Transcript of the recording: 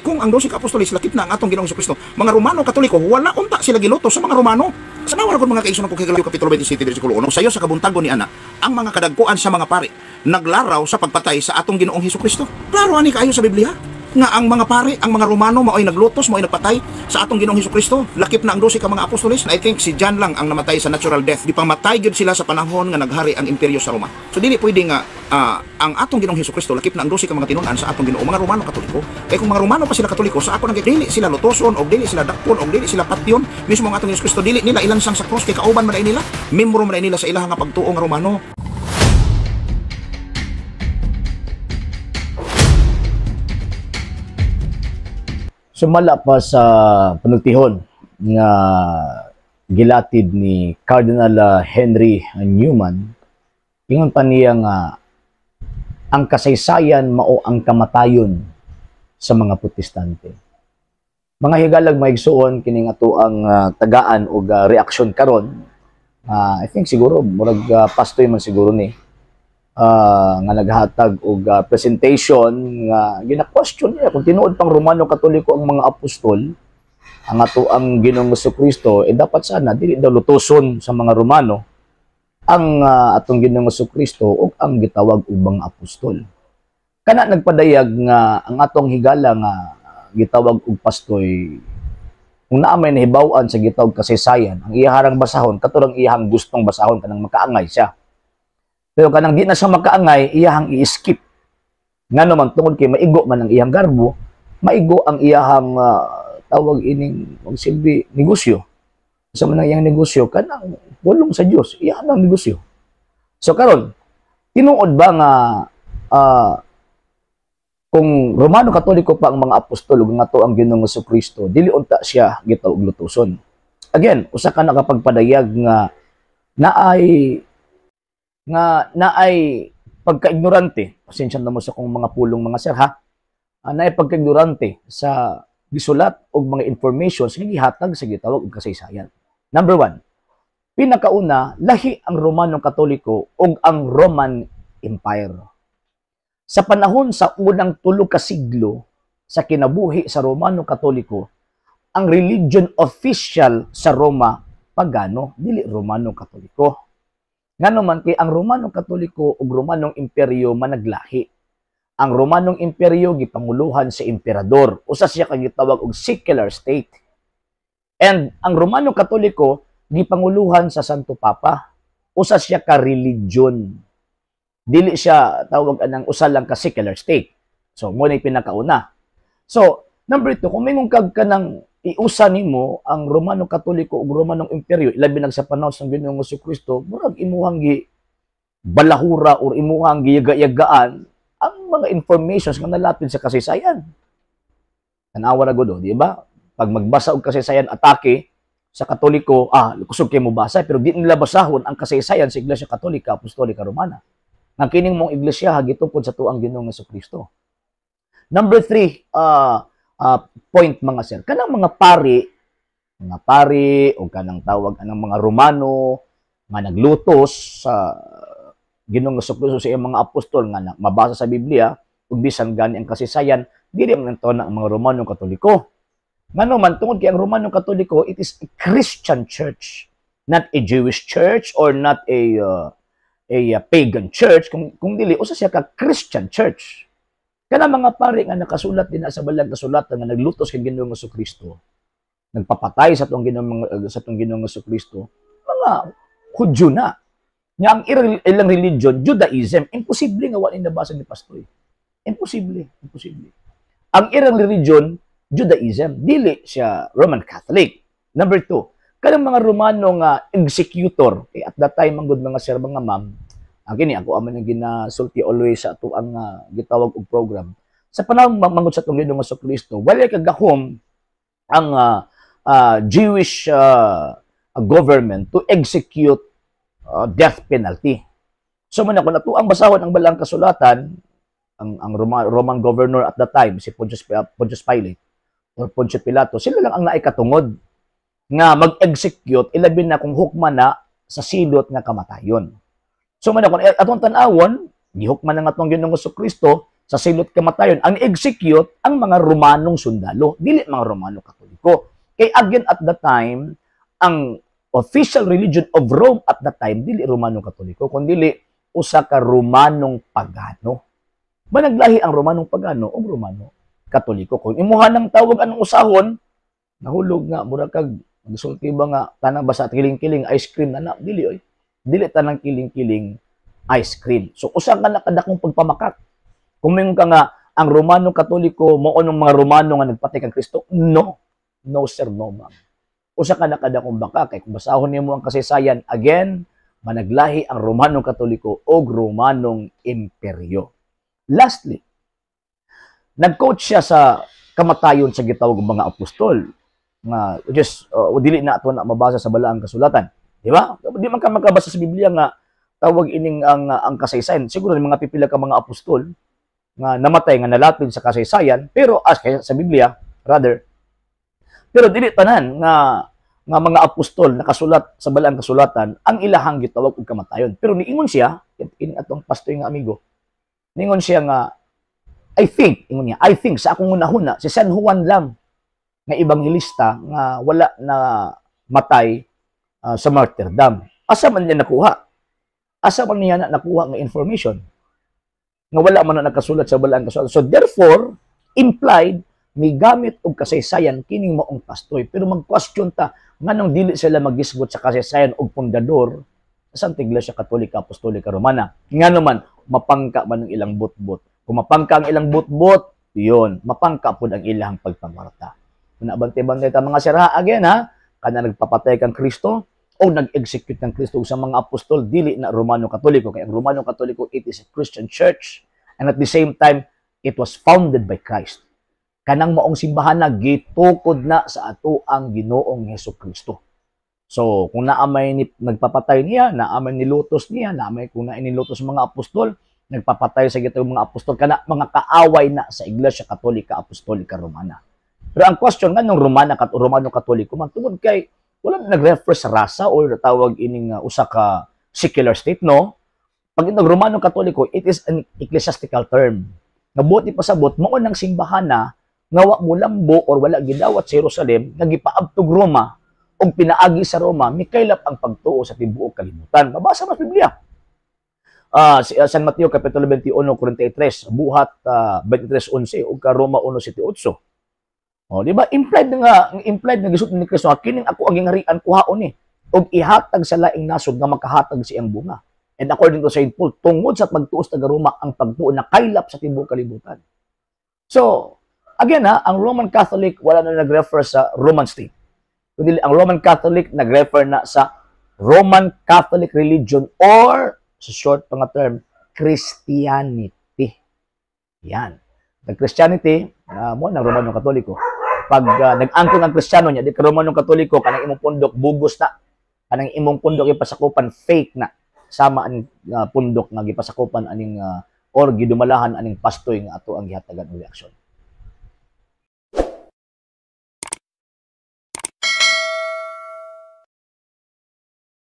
Kung ang 12 ka apostoles, lakip na ang atong Ginoong Kristo, mga Romano Katoliko, wala unta sila gilutos sa mga Romano. Sa nawara kon, mga kaigsoon ko, kay Kapitulo 27 bersikulo 1, sayo sa kabuntagon ni ana, ang mga kadagkuan sa mga pari naglaraw sa pagpatay sa atong Ginoong Hesus Kristo. Klaro ani kaayo sa Biblia nga ang mga pari, ang mga Romano, mao'y naglutos, mao'y nagpatay sa atong Ginoong Hesus Kristo. Lakip na ang 12 ka mga apostoles. I think si John lang ang namatay sa natural death. Gipamatay gyud sila sa panahon nga naghari ang imperyo sa Roma. So dili pwede nga ang atong Ginoong Hesus Kristo, lakip na ang 12 ka mga tinun-an sa atong Ginoo, mga Romano Katoliko. Kay kung mga Romano pa sila Katoliko, sa ako nang dili sila lutoson og dili sila dakpon og dili sila patyon. Mismo ang atong Hesus Kristo dili nila ilansang sa cross kay kauban man nila, membro man nila sa ilahang nga pagtuo nga Romano. Sumala pa sa panultihon nga gilatid ni Cardinal Henry Newman, ingon pa niya nga ang kasaysayan mao ang kamatayon sa mga Protestante. Mga higalag, maigsuon, kining ato ang tagaan og reaksyon karon. I think siguro murag pastoy man siguro ni nga naghatag og presentation nga gina-question niya kung tinuod pang Romano Katoliko ang mga apostol, ang ato ang Ginoong Kristo, eh dapat sana dili daw lutoson sa mga Romano ang atong Ginoong Kristo ug ang gitawag og mga apostol. Kana nagpadayag nga ang atong higala nga gitawag og pastoy, kung naa may nahibaw-an sa gitawag kasaysayan, ang iyaharang basahon kato iyahang gustong basahon, kanang makaangay siya. Pero kanang di na siya makaangay, iyahang i-skip. Ngano man, tungod kay maigo man ang iyang garbo, maigo ang iyahang tawag ining magsilbi negosyo. Sa man ang iyang negosyo, kanang pulong sa Dios, iyang ang negosyo. So karon, tinuod ba nga kung Romano Katoliko pa ang mga apostol ug nga to ang Ginoong Kristo, dili unta siya gitawag lutuson? Again, usa ka nakapagpadayag nga naay pagka-ignorante. Pasensya na mo sa kong mga pulong, mga sir, ha. Naay pagka-ignorante sa gisulat og mga information sa gihatag sa gitawag og kasaysayan. Number one, pinakauna, lahi ang Romano Katoliko ug ang Roman Empire. Sa panahon sa unang 3 ka siglo sa kinabuhi sa Romano Katoliko, ang religion official sa Roma pagano, dili Romano Katoliko. Ngano man, kay ang Romano Katoliko ug Romanong Imperyo managlahi. Ang Romanong Imperyo gipanguluhan sa emperador. Usa siya ka gitawag og secular state. And ang Romano Katoliko gipanguluhan sa Santo Papa. Usa siya ka religion. Dili siya tawag anang usa lang ka secular state. So mo na pinakauna. So number two, kung mingon kag kanang iusa nimo ang Romano Katoliko ug Romanong Imperyo, ilabi na sa panahon sa Ginoong Kristo, murag imuhang gi balahura or imuhang giyaga-yagaan ang mga informations nga nalatid sa kasaysayan. Tanawa ra gud, di ba? Pag magbasa og kasaysayan, atake sa Katoliko, kusog kay mo basa, pero di nila basahon ang kasaysayan sa Iglesia Katolika Apostolika Romana. Nga kining mong iglesia gitukod sa tuang Ginoong Kristo. Number three, point, mga sir, kanang mga pari o kanang tawag anang mga Romano nga naglutos sa Ginoong Kristo, sa iyang mga apostol nga mabasa sa Biblia ug bisan gani ang kasaysayan, dili man to ang mga Romano Katoliko. Ngano man, tungod kay ang Romano Katoliko, it is a Christian church, not a Jewish church or not a pagan church, kung dili usa siya ka Christian church. Kana mga pari nga nakasulat din sa balang kasulatan nga naglutos kay Ginoong Kristo, nagpapatay sa atong Ginoong Kristo, mga Hudyo na. Nga ang ilang religion, Judaism. Imposible nga wala nabasa ni Pastoy. Imposible, imposible. Ang ilang religion, Judaism, dili siya Roman Catholic. Number two, kanang mga Romano nga executor, eh, at that time, ang good, mga sir, mga ma'am, ang kini ako amo nang ginasulti always sa ato ang gitawag og program. Sa panahon mangud sa atong Ginoong Kristo, wala kagahom ang Jewish government to execute death penalty. So man ako nato ang basahon ang balang kasulatan, ang Roman governor at the time, si Pontius Pilate or Pontius Pilato, sila lang ang naay katungod nga mag-execute, ilabi na kung hukman na sa silot nga kamatayon. So man ako atong tan-awon, gihukman na nga atong Ginoong Kristo. Sa silot kamatayon, ang execute ang mga Romanong sundalo, dili mga Romano Katoliko. Kay again, at the time, ang official religion of Rome at the time dili Romano Katoliko kundi usa ka Romanong pagano. Managlahi ang Romanong pagano o Romano Katoliko. Kung imuha ng tawag anong usahon, nahulog nga mura kag gisulti ba nga tanang basta kiling-kiling ice cream na na, dili oy. Dili tanang kiling-kiling ice cream. So usa ka na kadakong pagpamakak. Kung mingon ka nga ang Romano Katoliko mao ng mga Romano nga nagpatay kang Kristo, no. No sir, no ma'am. Usa ka na kadakong baka kay kung basahon nimo ang kasaysayan, again, managlahi ang Romano Katoliko og Romanong Imperyo. Lastly, nag-quote siya sa kamatayon sa gitawag og mga apostol nga just dili na ato na mabasa sa balaang kasulatan. Di ba? Di man ka makabasa sa Biblia nga tawag ining ang kasaysayan. Siguro mga pipila ka mga apostol nga namatay nga nalapid sa kasaysayan, pero as kaya sa Biblia rather, pero dili tanan nga nga mga apostol nakasulat sa balaang kasulatan ang ilahang gitawag og kamatayon. Pero niingon siya, kining atong pastoy nga amigo, niingon siya nga "I think," ingon niya, "I think sa akong hunahuna si San Juan lang nga ebanghelista nga wala na matay sa martyrdom." Asa man niya nakuha? Asa man niya na nakuha nga information nga wala man na nakasulat sa balaang kasulatan? So therefore, implied, migamit og kasaysayan kining maong pastoy. Pero mag-question ta, nganong dili sila magisgot sa kasaysayan og pundador sa Santa Iglesia Katolika Apostolika Romana? Ngano man mapangka man ang ilang butbot. Kung mapangka ang ilang butbot, yun, mapangka pud ang ilang pagpamarta. Kung nabantay-bantay ta, mga sir ha, again ha, kana nagpapatay kang Kristo o nag-execute ng Kristo sa mga apostol, dili na Romano Katoliko. Kaya ang Romano Katoliko, it is a Christian church and at the same time, it was founded by Christ. Kanang maong simbahan na gitukod na sa ato ang Ginoong Heso Kristo. So, kung naa may ni, nagpapatay niya, naa may nilutos niya, naa may kung naa nilutos mga apostol, nagpapatay sa gitong mga apostol, kana mga kaaway na sa Iglesia Katolika Apostolika Romana. Pero ang question nga nung Romana kat Romano Katoliko man, tungod kay wala na nag-refer sa rasa or tawag ining usa ka secular state, no? Pag itong Romano Katoliko, it is an ecclesiastical term. Nga buot ipasabot, mao nang simbahan na nga wa molambo or wala gidawat sa Jerusalem nga gipaabtog Roma og pinaagi sa Roma mikaylap ang pagtuo sa tibuok kalibutan. Mabasa mo sa Biblia. Si San Mateo kapitulo 21:43, Buhat 23:11 ug ka Roma 1:78. Oh, di ba? Implied nga gisulti ni Kristo, "Kining ako ang gingharian kuhaon ni ug ihatag sa laing nasod nga makahatag sa iyang bunga." And according to St. Paul, tungod sa pagtuos taga Roma ang pagtuo na kaylap sa tibuok kalibutan. So, again ha, ang Roman Catholic wala na nag-refer sa Roman state. Kundi ang Roman Catholic nag-refer na sa Roman Catholic religion or sa short pa nga term, Christianity. Yan. The Christianity, mo ng Romano Katoliko. Pag nag-angkon ang Kristiyano niya, di ka Romano Katoliko, kanang imong pundok bugos na. Kanang imong pundok ipasakupan, fake na. Sama ang pundok nga gipasakupan aning or gidumalahan aning pastoy nga ato ang gihatagan og reaksyon.